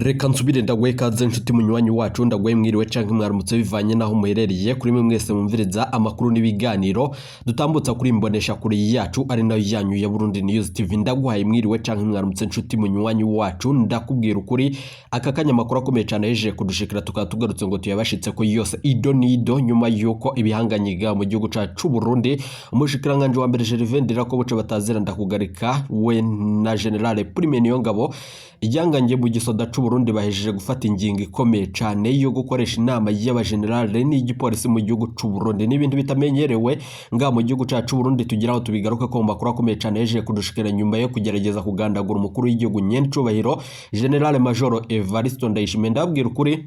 Reka nsubire ndaguhe ikaze, nshuti munywanyi wacu. Ndaguhe mwiriwe canke mwaramutse, bivanye naho muherereye. Kuri mwe mwese mumviriza amakuru n'ibiganiro dutambutsa kuri imbonesha kure yacu, ari nayo yanyu ya Burundi News TV, ndaguhaye mwiriwe canke mwaramutse, nshuti munywanyi wacu. Ndakubwira ukuri, aka kanya amakuru akomeye cane yejeje kudushikira, tukaba tugarutse ngo tuyabashitse ko yose ido nido, nyuma yuko ibihanganyiga mu gihugu cacu c'u Burundi, umushikiranganje wa mbere Gervais Ndirakobuca batazira ndakugarika, we na General Prime Niyongabo, igihangange mu gisoda c'u Burundi, bahejeje gufata ingingo ikomeye cane yo gukoresha inama y'abagenerale n'igipolisi mu gihugu c'u Burundi. N'ibintu bitamenyerewe ngaha mu gihugu cacu c'u Burundi. Tugira aho tubigaruka ko mu makuru akomeye cane yejeje kudushikira, nyuma yo kugerageza kugandagura umukuru w'igihugu nyencubahiro General Major Evariste Ndayishimiye. Ndababwira ukuri,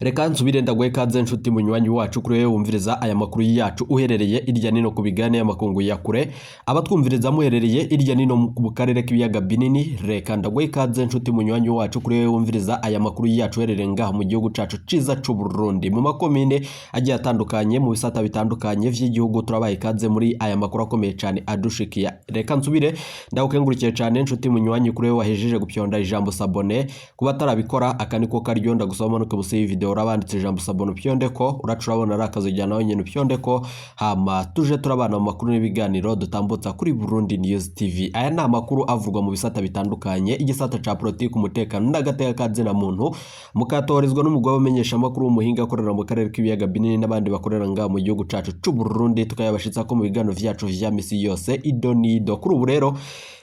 reka nsubire ndaguhe ikaze, nshuti munywanyi wacu, kuri wewe wumviriza aya makuru yacu uherereye irya nino ku bigane y'amakungu ya kure, abatwumviriza muherereye irya nino mu karere k'ibiyaga binini. Reka ndaguhe ikaze, nshuti munywanyi wacu, kuri wewe wumviriza aya makuru yacu uherereye ngaha mu gihugu cacu ciza c'u Burundi, mu makomine agiye atandukanye, mu bisata bitandukanye vy'igihugu. Turabaha ikaze muri aya makuru akomeye cane adushikiya. Reka nsubire ndagukengurukiye cane, nshuti munywanyi, kuri wewe wahejeje gupyonda ijambo s'abonner. Kuba atarabikora, aka niko karyo. Ndagusaba umanuke munsi y'iyi video, urabanditse ijambo s'abonner, upyonde ko uraca urabona ari akazu nawe nyene, upyonde ko, hama tuje turabana mu makuru n'ibiganiro dutambutsa kuri Burundi News TV. Aya ni amakuru avugwa mu bisata bitandukanye, igisata ca politiki, umutekano n'agateka ka zina muntu, mukatoherezwa n'umugabo w'abamenyesha amakuru w'umuhinga akorera mu karere k'ibiyaga binini n'abandi bakorera ngaha mu gihugu cacu c'u Burundi, tukayabashitsa ko mu biganiro vyacu vya misi yose ido nido. Kuri ubu rero,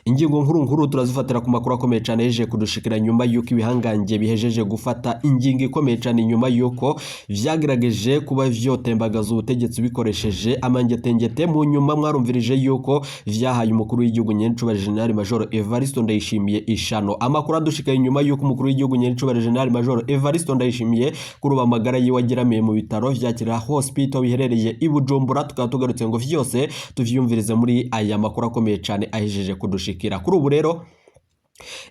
ingingo nkuru nkuru turazifatira ku makuru akomeye cyane yeje kudushikira, nyuma y'uko ibihangange bihejeje gufata ingingo ikomeye cyane, nyuma y'uko vyagerageje kuba vyotembagaza ubutegetsi bikoresheje amangetengete. Mu nyuma mwarumvirije yuko vyahaye umukuru w'igihugu nyencubahiro General Major Evariste Ndayishimiye ishano. Amakuru adushikaye nyuma y'uko umukuru w'igihugu nyencubahiro General Major Evariste Ndayishimiye kuri ubu amagara yiwe ageramiye mu bitaro vyakira hospital biherereye i Bujumbura, tukaba tugarutse ngo vyose tuvyumvirize muri aya makuru akomeye cyane ahejeje kudushikira. Kuri ubu rero,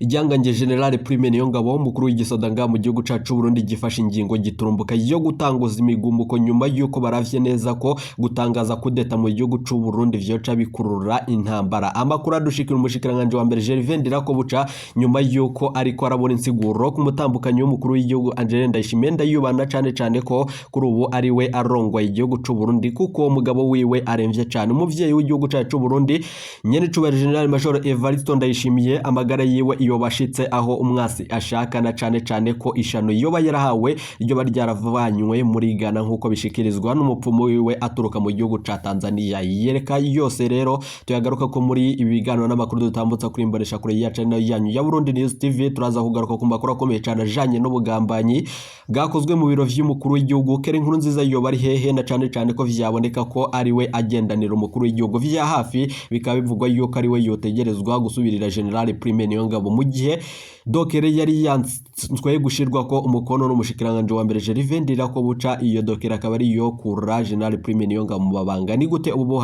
igihangange General Prime Niyongabo, umukuru w'igisoda ngaha mu gihugu cacu Burundi, gifashe ingingo giturumbuka yo gutanguza imigumuko, nyuma y'uko baravye neza ko gutangaza kudeta mu gihugu c'u Burundi vyoca bikurura intambara. Amakuru adushikira, umushikiranganje wa mbere Gervais Ndirakobuca, nyuma y'uko ariko arabona insiguro ku mutambukanyi w'umukuru w'igihugu Angeline Ndayishimiye, ndayubana cane cane ko kuri ubu ari we arongoye igihugu c'u Burundi, kuko uwo mugabo wiwe aremvye cane. Umuvyeyi w'igihugu cacu c'u Burundi nyene cubahiro General Major Evariste Ndayishimiye, amagara yiwe iyo bashitse aho umwasi ashaka, na cane cane ko ishano yoba yarahawe ryoba ryaravanywe muri Ghana, nk'uko bishikirizwa n'umupfumu wiwe aturuka mu gihugu ca Tanzania. Yereka yose rero tuyagaruka ko muri ibi biganiro n'amakuru dutambutsa kuri imbonesha kure yacu, ari nayo yanyu ya Burundi News TV. Turaza kugaruka ku makuru akomeye cane ajanye n'ubugambanyi bwakozwe mu biro vy'umukuru w'igihugu. Kera inkuru nziza yoba ari hehe, na cane cane ko vyaboneka ko ari we agendanira umukuru w'igihugu vya hafi, bikaba bivugwa yuko ari we yotegerezwa gusubirira General Prime Niyongabo, mu gihe document yari yanswe gushirwa ko umukono n'umushikiranganje wa mbere Gervais Ndirakobuca, iyo document akaba ari iyo kura General Prime Niyongabo mu mabanga? Ni gute ubu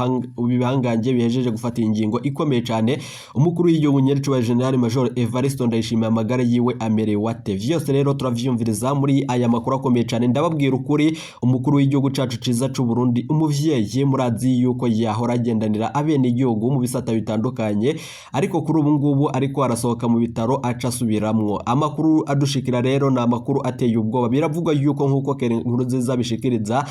bihangange bihejeje gufata ingingo ikomeye cane? Umukuru w'igihugu nyericubahiro General Major Evariste Ndayishimiye, amagara yiwe amerewe ate? Vyose rero turavyumviriza muri aya makuru akomeye cane. Ndababwira ukuri, umukuru w'igihugu cacu ciza c'u Burundi, umuvyeyi murazi yuko yahora agendanira abene igihugu mu bisata bitandukanye, ariko kuri ubu ngubu ariko arasohoka mu bitaro aca asubiramwo. Amakuru adushikira rero ni amakuru ateye ubwoba. Biravugwa yuko, nk'uko inkuru nziza bishikiriza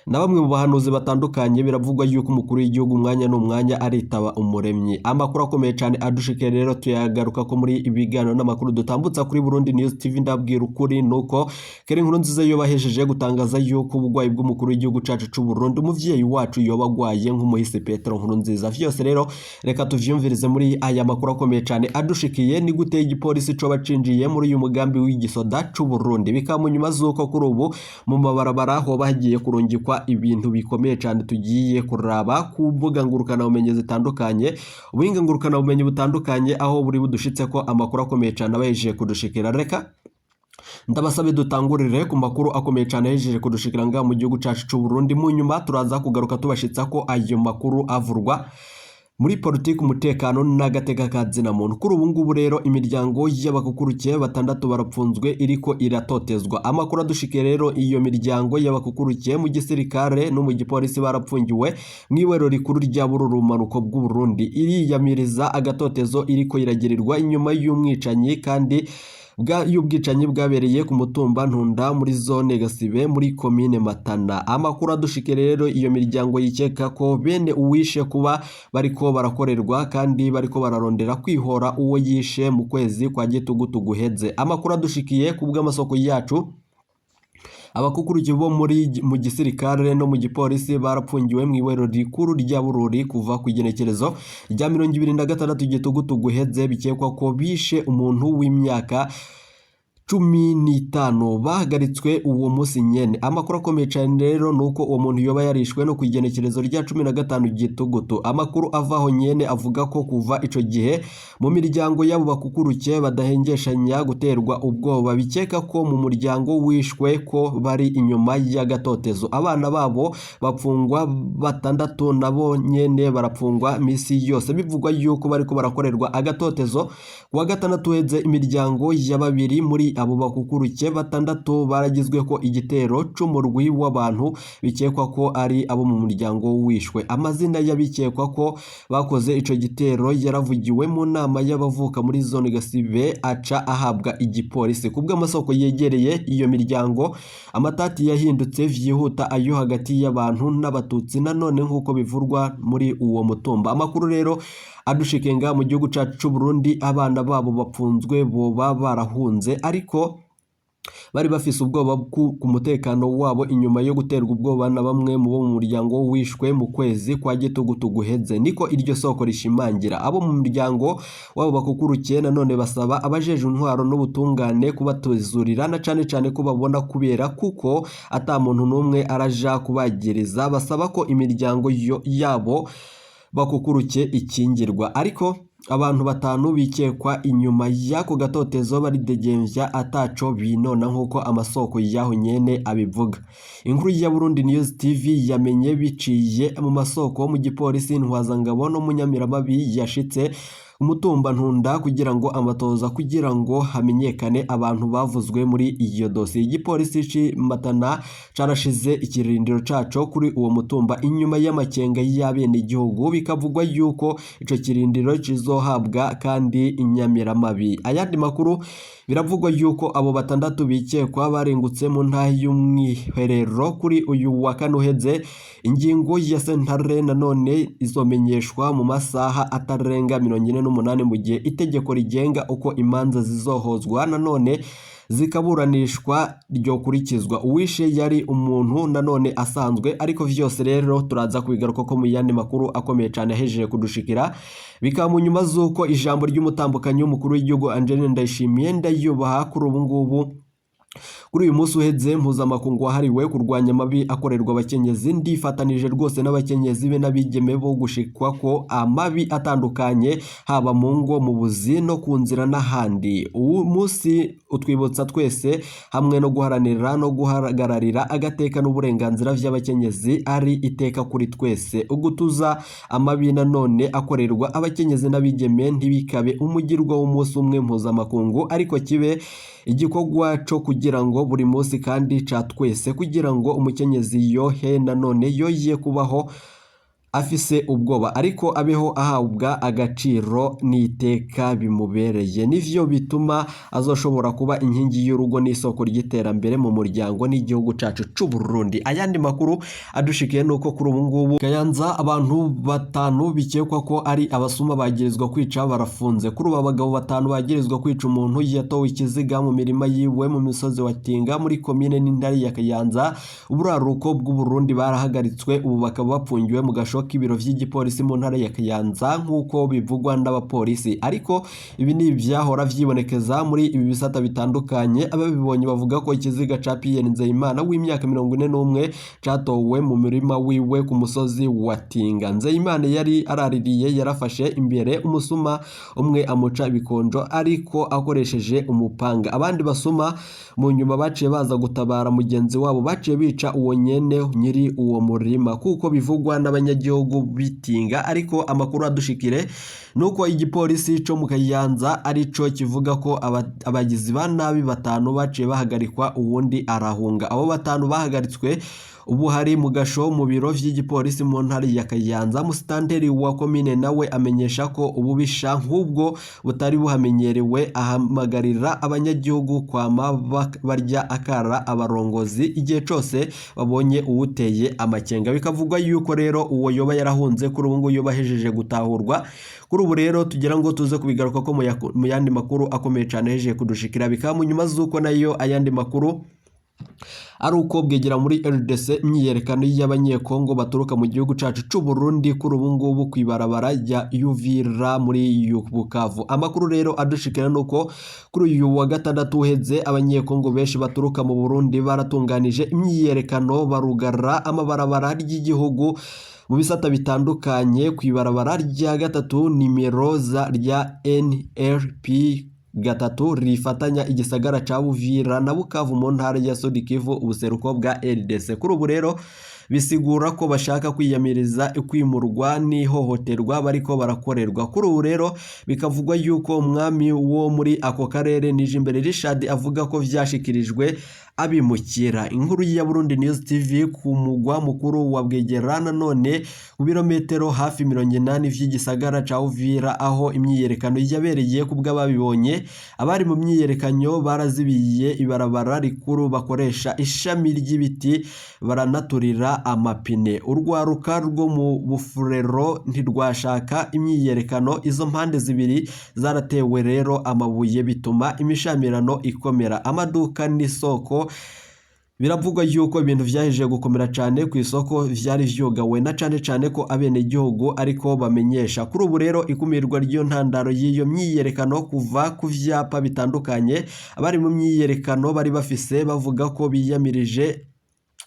na bamwe mu bahanuzi batandukanye, biravugwa yuko umukuru w'igihugu umwanya n'umwanya aritaba Umuremyi. Amakuru akomeye cyane adushikira rero tuyagaruka ko muri ibiganiro n'amakuru dutambutsa kuri Burundi News TV. Ndabwira ukuri nuko kera inkuru nziza yo bahejeje gutangaza yuko uburwayi bw'umukuru w'igihugu cacu c'u Burundi, umuvyeyi wacu, yoba agwaye nk'umuhisi Petero Nkuru nziza. Vyose rero reka tuvyumvirize muri aya makuru akomeye cyane adushikiye. Ni gute igipolisi coba cinjiye muri uyu mugambi w'igisoda c'u Burundi, bikaba mu nyuma z'uko kuri ubu mu mabarabara hoba hagiye kurungikwa ibintu bikomeye cyane tugiye kuraba ku mbuga ngurukanabumenyi zitandukanye, ubuhinga ngurukanabumenyi butandukanye, aho buri budushitse ko amakuru akomeye cyane abahejeje kudushikira. Reka ndabasabe dutangurire ku makuru akomeye cyane yahejeje kudushikira ngaha mu gihugu cacu c'u Burundi. Mu nyuma turaza kugaruka tubashitsa ko ayo makuru avurwa muri politiki, umutekano n'agateka ka zina muntu. Kuri ubu ngubu rero, imiryango y'abakukurukiye batandatu barapfunzwe, iriko iratotezwa. Amakuru adushikiye rero, iyo miryango y'abakukurukiye mu gisirikare no mu gipolisi barapfungiwe mw'ibohero rikuru rya Bururi, ubumanuko bw'u Burundi, iriyamiriza agatotezo iriko iragirirwa inyuma y'umwicanyi kandi y'ubwicanyi bwabereye ku mutumba Ntunda muri zone Gasibe muri komine Matana. Amakuru adushike rero, iyo miryango yikeka ko bene uwishe kuba bariko barakorerwa kandi bariko bararondera kwihora uwo yishe mu kwezi kwa gitugutu guheze. Amakuru adushikiye ku bw'amasoko yacu, abakukuruki bo muri mu gisirikare no mu gipolisi barapfungiwe mu iwero rikuru rya Bururi kuva ku igenekerezo rya 26 gitugutu guheze, bikekwa ko bishe umuntu w'imyaka 15. Bahagaritswe uwo munsi nyene. Amakuru akomeye cyane rero nuko uwo muntu yoba yarishwe no ku igenekerezo rya 15 gitugutu. Amakuru avaho nyene avuga ko kuva ico gihe mu miryango y'abo bakukuruke badahengeshanya guterwa ubwoba, bikeka ko mu muryango wishwe ko bari inyuma y'agatotezo. Abana babo bapfungwa batandatu nabo nyene barapfungwa misi yose, bivugwa yuko bariko barakorerwa agatotezo. Kuwa gatandatu uheze, imiryango ya babiri muri abo bakukuruke batandatu baragizwe ko igitero c'umurwi w'abantu bikekwa ko ari abo mu muryango wishwe. Amazina y'abikekwa ko bakoze ico gitero yaravugiwe mu nama y'abavuka muri zone Gasibe, aca ahabwa igipolisi. Kubw'amasoko yegereye iyo miryango, amatati yahindutse vyihuta ayo hagati y'abantu n'abatutsi nanone nk'uko bivurwa muri uwo mutumba. Amakuru rero adushikenga mu gihugu cacu c'u Burundi, abana babo bapfunzwe boba barahunze, ariko bari bafise ubwoba ku mutekano wabo inyuma yo guterwa ubwoba na bamwe mu bo mu muryango wishwe mu kwezi kwa gitugutu guheze, niko iryo soko rishimangira. Abo mu muryango wabo bakukurukiye nanone basaba abajeje intwaro n'ubutungane kubatuzurira, na cane cane ko babona kubera kuko ata muntu n'umwe araja kubagiriza. Basaba ko imiryango yabo bakukuruke ikingirwa, ariko abantu batanu bikekwa inyuma y'ako gatotezo baridegemvya ataco binona, nk'uko amasoko y'aho nyene abivuga. Inkuru ya Burundi News TV yamenye biciye mu masoko mu gipolisi, Ntwazangabo no Munyamiramabi yashitse umutumba Ntunda kugira ngo amatoza kugira ngo hamenyekane abantu bavuzwe muri iyo dosiye. Igipolisi c'i Matana carashize ikirindiro caco kuri uwo mutumba inyuma y'amakenga y'abenegihugu, bikavugwa yuko ico kirindiro kizohabwa kandi Inyamiramabi. Ayandi makuru, biravugwa yuko abo batandatu bikekwa barengutse mu ntahe y'umwiherero kuri uyu wa kane uheze. Ingingo ya sentare nanone izomenyeshwa mu masaha atarenga 48, mu gihe itegeko rigenga uko imanza zizohozwa nanone zikaburanishwa ryokurikizwa. Uwishe yari umuntu nanone asanzwe, ariko vyose rero turaza kubigaruka ko mu yandi makuru akomeye cyane ahejeje kudushikira. Bikaba mu nyuma z'uko ijambo ry'umutambukanyi w'umukuru w'igihugu Angeline Ndayishimiye ndayubaha kuri ubu ngubu. Kuri uyu munsi uheze mpuzamakungu wahariwe kurwanya amabi akorerwa abakenyezi, ndifatanije rwose n'abakenyezi be n'abigeme bo gushikwa ko amabi atandukanye, haba mu ngo, mu buzi no ku nzira n'ahandi. Uwo munsi utwibutsa twese hamwe no guharanira no guhagararira agateka n'uburenganzira vy'abakenyezi ari iteka kuri twese. Ugutuza amabi nanone akorerwa abakenyezi n'abigeme ntibikabe umugirwa w'umunsi umwe mpuzamakungu, ariko kibe igikorwa co kugira ngo buri munsi kandi ca twese, kugira ngo umukenyezi yohe nanone yoye kubaho afise ubwoba, ariko abeho ahabwa agaciro n'iteka bimubereye. Nivyo bituma azoshobora kuba inkingi y'urugo n'isoko ry'iterambere mu muryango n'igihugu cacu c'u Burundi. Ayandi makuru adushikiye nuko kuri ubu ngubu Kayanza abantu batanu bikekwa ko ari abasuma bagirizwa kwica barafunze. Kuri ubu abagabo batanu bagirizwa kwica umuntu yatowe ikiziga mu mirima yiwe mu misozi wa Tinga muri komine n'intara ya Kayanza, uburaruko bw'u Burundi, barahagaritswe. Ubu bakaba bapfungiwe mu gasho k'ibiro vy'igipolisi mu ntara ya Kayanza, nk'uko bivugwa n'abapolisi. Ariko ibi ni ivyahora vyibonekeza muri ibi bisata bitandukanye. Ababibonye bavuga ko ikiziga ca Pierre Nzeyimana w'imyaka 41 catowe mu murima wiwe ku musozi wa Tinga. Nzeyimana yari araririye, yarafashe imbere umusuma umwe amuca ibikonjo ariko akoresheje umupanga. Abandi basuma mu nyuma baciye baza gutabara mugenzi wabo, baciye bica uwo nyene nyiri uwo murima, kuko bivugwa n'abanyagihugu bitinga. Ariko amakuru adushikire nuko igipolisi co mu Kayanza arico kivuga ko abagizi ba nabi batanu baciye bahagarikwa, uwundi arahunga. Abo batanu bahagaritswe Ubu hari mu gasho mu biro vy'igipolisi mu ntara ya Kayanza. Musitanteri wa komine nawe amenyesha ko ububisha nk'ubwo butari buhamenyerewe, ahamagarira abanyagihugu kwama barya akara abarongozi igihe cose babonye uwuteye amakenga. Bikavugwa yuko rero uwo yoba yarahunze, kuri ubu ngubu yoba ahejeje gutahurwa. Kuri ubu rero tugira ngo tuze kubigaruka ko mu yandi makuru akomeye cyane ahejeje kudushikira, bikaba mu nyuma z'uko nayo ayandi makuru ari uko bwegera muri RDC imyiyerekano y'abanyekongo baturuka mu gihugu cacu c'u Burundi kuri ubu ngubu kw'ibarabara rya Uvira muri Bukavu. Amakuru rero adushikira nuko kuri uyu wa gatandatu uheze abanyekongo benshi baturuka mu Burundi baratunganije imyiyerekano, barugara amabarabara ry'igihugu mu bisata bitandukanye kw'ibarabara rya gatatu nimero za rya NRP 3 rifatanya igisagara ca Uvira na Bukavu mu ntara ya Sud Kivu, ubuseruko bwa RDC. Kuri ubu rero bisigura ko bashaka kwiyamiriza kwimurwa n'ihohoterwa bariko barakorerwa. Kuri ubu rero bikavugwa yuko umwami wo muri ako karere Nijimbere Richard avuga ko vyashikirijwe abimukira. Inkuru ya Burundi News TV ku mugwa mukuru wa Bwegera nanone ku birometero hafi 80 vy'igisagara ca Uvira, aho imyiyerekano yabereye. Ku bw'ababibonye, abari mu myiyerekano barazibiye ibarabara rikuru bakoresha ishami ry'ibiti, baranaturira amapine. Urwaruka rwo mu Bufurero ntirwashaka imyiyerekano, izo mpande zibiri zaratewe rero amabuye bituma imishamirano ikomera. Amaduka n'isoko, biravugwa yuko ibintu vyahejeje gukomera cane ku isoko vyari vyugawe, na cane cane ko abenegihugu ariko bamenyesha. Kuri ubu rero ikumirwa ry'iyo ntandaro y'iyo myiyerekano kuva ku vyapa bitandukanye abari mu myiyerekano bari bafise, bavuga ko biyamirije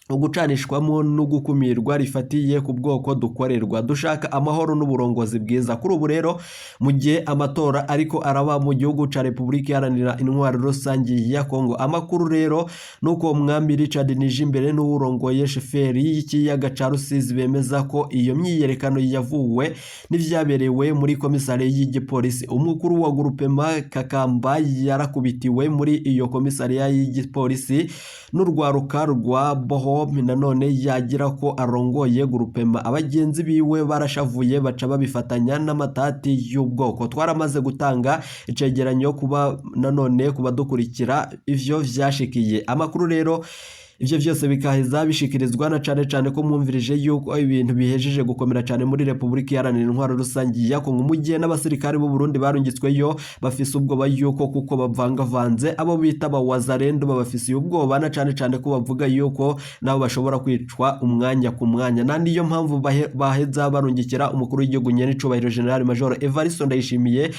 ugucanishwamo no gukumirwa rifatiye ku bwoko dukorerwa, dushaka amahoro n'uburongozi bwiza. Kuri ubu rero mu gihe amatora ariko araba mu gihugu ca Repubulika Iharanira Intwaro Rusange ya Kongo, amakuru rero nuko umwami Richard Nijimbere n'uwurongoye sheferi y'ikiyaga ca Rusizi bemeza ko iyo myiyerekano yavuwe n'ivyaberewe muri komisariya y'igipolisi. Umukuru wa groupement Kakamba yarakubitiwe muri iyo komisariya y'igipolisi n'urwaruka rwa Boho, nanone yagira ko arongoye groupement. Abagenzi biwe barashavuye baca babifatanya n'amatati y'ubwoko. Twaramaze gutanga icegeranyo kuba nanone kubadukurikira ivyo vyashikiye. Amakuru rero ivyo vyose bikaheza bishikirizwa na cane cane ko mwumvirije yuko ibintu bihejeje gukomera cane muri Repubulika Iharanira Intwaro Rusange ya Kongo, mu gihe n'abasirikare b'u Burundi barungitsweyo bafise ubwoba yuko kuko bavangavanze abo bita abawazalendo babafisiye ubwoba, na cane cane ko bavuga yuko nabo bashobora kwicwa umwanya ku mwanya. Na niyo mpamvu baheza barungikira umukuru w'igihugu nyenicubahiro General Major Evariste Ndayishimiye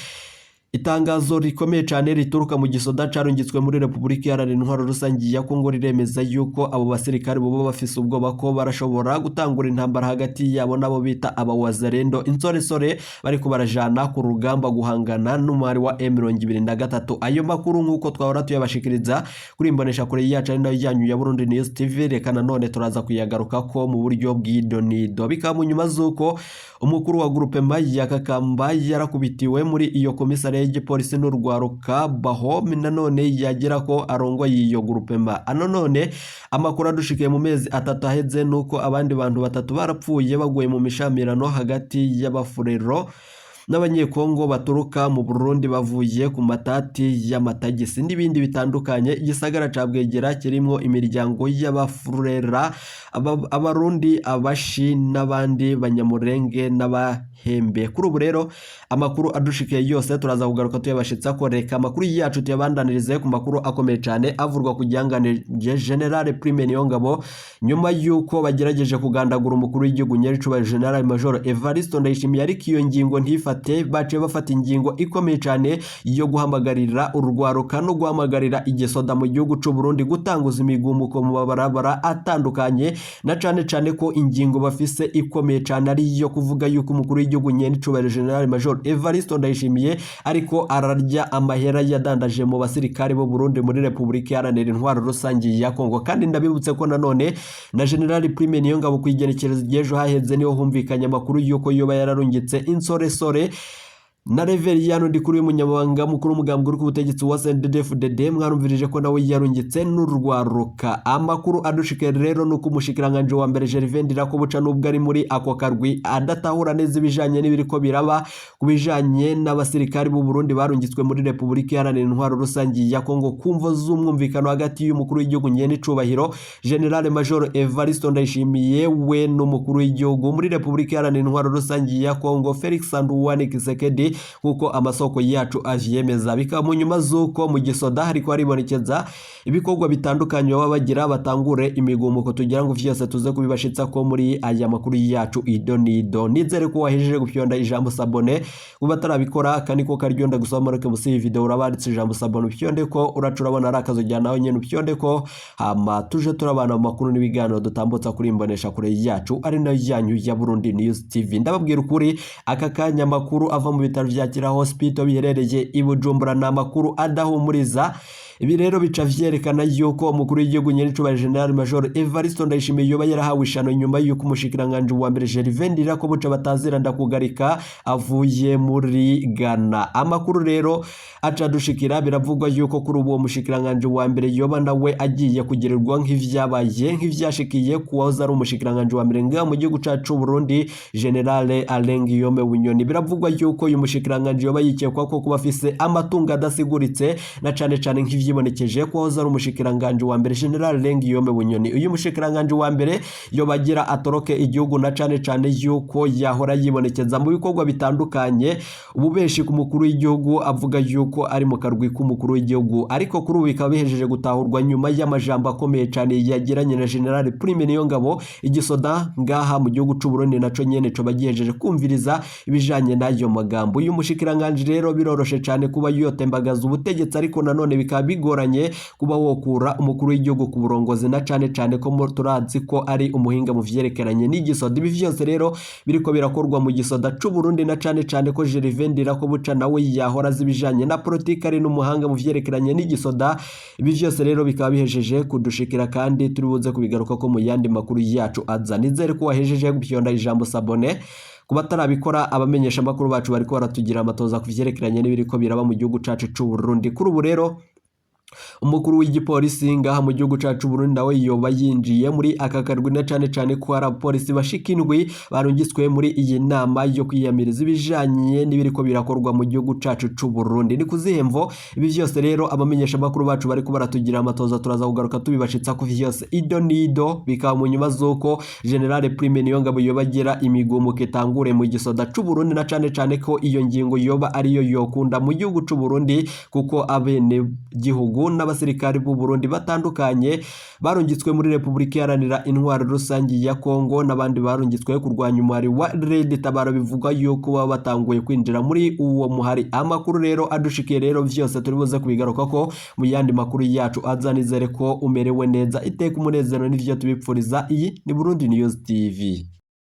itangazo rikomeye cyane rituruka mu gisoda carungitswe muri Repubulika Iharanira Intwaro Rusange ya Kongo, riremeza yuko abo basirikare boba bafise ubwoba ko barashobora gutangura intambara hagati yabo nabo bita abawazalendo, insoresore bariko barajana ku rugamba guhangana n'umwari wa M23. Ayo makuru nk'uko twahora tuyabashikiriza kuri imbonesha kure yacu ari nayo yanyu ya Burundi News TV, reka nanone turaza kuyagaruka ko mu buryo bw'idonido. Bikaba mu nyuma z'uko umukuru wa groupement ya Kakamba yarakubitiwe muri iyo komisariya y'igipolisi n'urwaruka Bahom, nanone yagira ko arongoye iyo groupement. None amakuru adushikiye mu mezi 3 aheze nuko abandi bantu batatu barapfuye baguye mu mishamirano hagati y'abafurero n'abanyekongo baturuka mu Burundi bavuye ku matati y'amatagisi n'ibindi bitandukanye. Igisagara ca Bwegera kirimwo imiryango y'abafurera, abarundi, abashi n'abandi banyamurenge n'abahembe. Kuri ubu rero amakuru adushikiye yose turaza kugaruka tuyabashitsa ko. Reka amakuru yacu tuyabandanirize ku makuru akomeye cyane avurwa ku gihanganije General Prime Niyongabo, nyuma y'uko bagerageje kugandagura umukuru w'igihugu nyaricubahiro General Major Evariste Ndayishimiye, ariko iyo ngingo ntifate, baciye bafata ingingo ikomeye cyane yo guhamagarira urwaruka no guhamagarira igisoda mu gihugu c'u Burundi gutanguza imigumuko mu mabarabara atandukanye, na cane cane ko ingingo bafise ikomeye cyane ari iyo kuvuga yuko umukuru w'igihugu nyenicubahiro General Major Evariste Ndayishimiye ariko ararya amahera yadandaje mu basirikare b'u Burundi muri Repubulika Iharanira Intwaro Rusange ya Kongo. Kandi ndabibutse ko nanone na General Prime Niyongabo ku igenekerezo ry'ejo haheze niho humvikanye amakuru yuko yoba yararungitse insoresore Na Reveriyano Ndikuriyo, umunyamabanga mukuru w'umugambwe uri ku butegetsi wa CNDD-FDD, mwarumvirije ko nawe yarungitse n'urwaruka. Amakuru adushike rero nuko umushikiranganje wa mbere Gervais Ndirakobuca, nubwo ari muri ako karwi adatahura neza ibijanye n'ibiriko biraba ku bijanye n'abasirikari b'u Burundi barungitswe muri Republika Iharanira Intwaro Rusangi ya Kongo kumvo z'umwumvikano hagati y'umukuru w'igihugu nyenicubahiro General Major Evariste Ndayishimiye we n'umukuru w'igihugu muri Republika Iharanira Intwaro Rusangi ya Kongo Felix Antoine Tshisekedi, nkuko amasoko yacu avyemeza. Bikaba mu nyuma z'uko mu gisoda hariko haribonekeza ibikorwa bitandukanye baba bagira batangure imigumuko. Tugira ngo vyose tuze kubibashitsa ko muri aya makuru yacu ido nido. Nizere ko wahejeje gufyonda ijambo s'abonner. Kuba atarabikora, kandi ko karyonda gusoma maruke musi iyi video urabanditse ijambo s'abonner, ufyonde ko uraca urabona ari akazojyana nawe nyene, ufyonde ko, hama tuje turabana mu makuru n'ibiganiro dutambutsa kuri imbonesha kure yacu ari nayo yanyu ya Burundi News TV. Ndababwira ukuri, aka kanya amakuru ava mu bitaro vya Kira Hospital biherereye i Bujumbura ni amakuru adahumuriza. Ibi rero bica vyerekana yuko umukuru w'igihugu nyenicubahiro General Major Evariste Ndayishimiye yoba yarahawe ishano nyuma yuko umushikiranganje wa mbere Gervais Ndirakobuca batazira ndakugarika avuye muri Ghana. Amakuru rero aca dushikira, biravugwa yuko kuri uwo mushikiranganje wa mbere yoba nawe agiye kugirirwa nk'ivyabaye, nk'ivyashikiye kuwahoze ari umushikiranganje wa mbere ngaha mu gihugu cacu Burundi, General Alain Guillaume Bunyoni. Biravugwa yuko uyu mushikiranganje yoba yikekwa ko kuba afise amatungo adasiguritse, na cane cane nk'ivyibonekeje ko wahoze ari umushikiranganje wa mbere General Alain Guillaume Bunyoni. Uyu mushikiranganje wa mbere yoba agira atoroke igihugu, na cane cane yuko yahora yibonekeza mu bikorwa bitandukanye ububeshi ku mukuru w'igihugu, avuga yuko ari mu karwi k'umukuru w'igihugu. Ariko kuri ubu bikaba bihejeje gutahurwa nyuma y'amajambo akomeye cane yagiranye na General Prime Niyongabo. Igisoda ngaha mu gihugu c'u Burundi naco nyene coba gihejeje kumviriza ibijanye n'ayo magambo. Uyu mushikiranganje rero biroroshe cane kuba yotembagaza ubutegetsi, ariko nanone bikaba bigoranye kuba wokura umukuru w'igihugu ku burongozi, na cane cane ko turazi ko ari umuhinga mu vyerekeranye n'igisoda. Ibi vyose rero biriko birakorwa mu gisoda c'u Burundi, na cane cane ko Gervais Ndirakobuca nawe yahora azi ibijanye na politike, ari n'umuhanga mu vyerekeranye n'igisoda. Ibi vyose rero bikaba bihejeje kudushikira, kandi turi buze kubigaruka ko mu yandi makuru yacu aza. Nizere ko wahejeje gupyonda ijambo s'abonner. Kuba atarabikora, abamenyesha amakuru bacu bariko baratugira amatoza ku vyerekeranye n'ibiriko biraba mu gihugu cacu c'u Burundi. Kuri ubu rero umukuru w'igipolisi ngaha mu gihugu cacu Burundi nawe yoba yinjiye muri aka karwi, na cane cane ko hari abapolisi bashika 7 barungitswe muri iyi nama yo kwiyamiriza ibijanye n'ibiriko birakorwa mu gihugu cacu c'u Burundi. Ni kuzihe mvo? Ibi vyose rero abamenyesha amakuru bacu bariko baratugira amatoza, turaza kugaruka tubibashitsa ku vyose ido nido. Bikaba mu nyuma z'uko General Prime Niyongabo yoba agira imigumuko itangure mu gisoda c'u Burundi, na cane cane ko iyo ngingo yoba ariyo yokunda mu gihugu c'u Burundi, kuko abene gihugu n'abasirikari b'u Burundi batandukanye barungitswe muri Republika Iharanira Intwaro Rusangi ya Kongo n'abandi barungitswe kurwanya umuhari wa Red Tabara bivugwa yuko baba batanguye kwinjira muri uwo muhari. Amakuru rero adushikiye rero vyose turi buze kubigaruka ko mu yandi makuru yacu aza. Nizere ko umerewe neza, iteka umunezero n'ivyo tubipfuriza. Iyi ni Burundi News TV.